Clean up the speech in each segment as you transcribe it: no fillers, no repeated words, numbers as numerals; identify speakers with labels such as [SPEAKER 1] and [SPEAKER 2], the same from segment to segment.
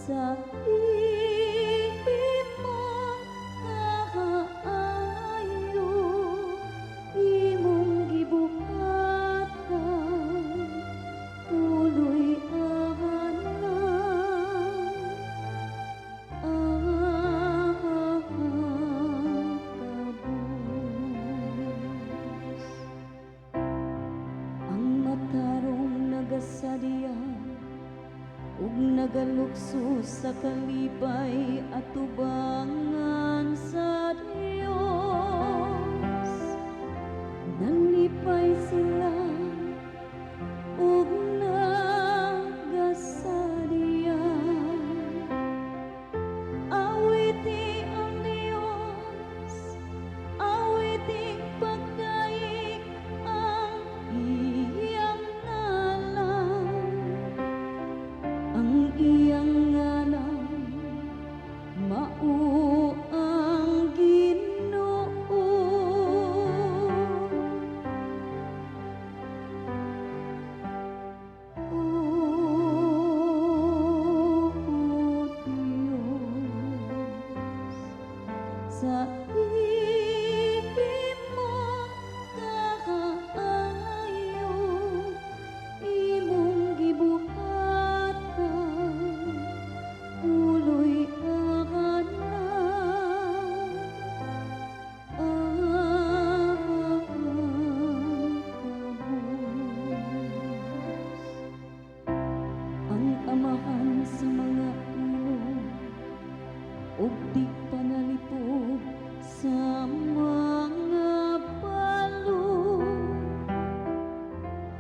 [SPEAKER 1] Sa imong kaayo, imong gibuhatan, puloy ana ang kabus. Ang matarong nagasadya ug nagalukso sa kalipay atubangan sa Dios. Nalipay sila ug nagasadya. Awiti ang Dios, awiti pagdaig ang iyang ngalan. Ang iyang ngalan mao ang Ginoo. O Diyos, sa imong kaayo, imong gibuhatan, puloy ana ang kabus. Ang amahan sa mga ilo ug di panalipod sa mga balo,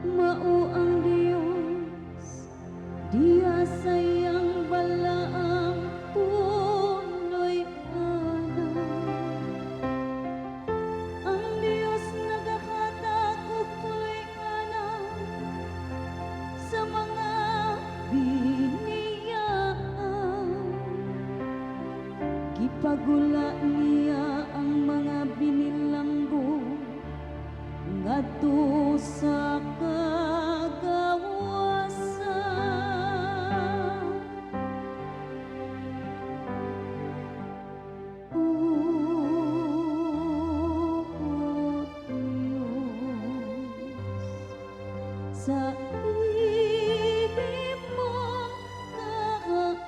[SPEAKER 1] mao ang Dios diha sa iyang balaang puloy ana. Ang Dios nagahatag og puloy ana sa mga biniyaan. Gipagula niya ang mga binilanggo ngadto sa kagawasan. O Diyos, sa imong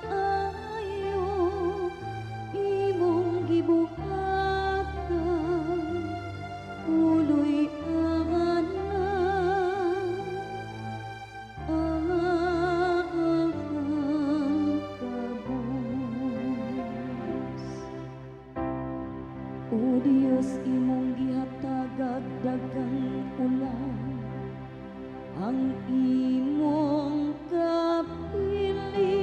[SPEAKER 1] kaayo, imong gibuhatan, puloy ana ang kabus. O Diyos, imong gihatagag daghang ulan ang imong kapili.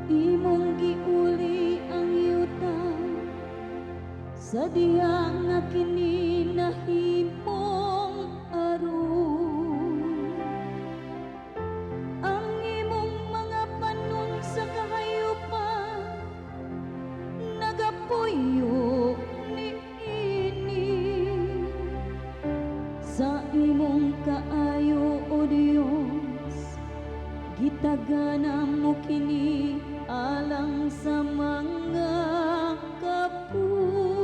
[SPEAKER 1] Imong giuli ang yuta sa diha nga kini nahimong aron. Ang imong mga panon sa kahayupan nagapuyo niini. Sa imong kaayo, O Dios, gitagana mo kini alang sa mga kapoy.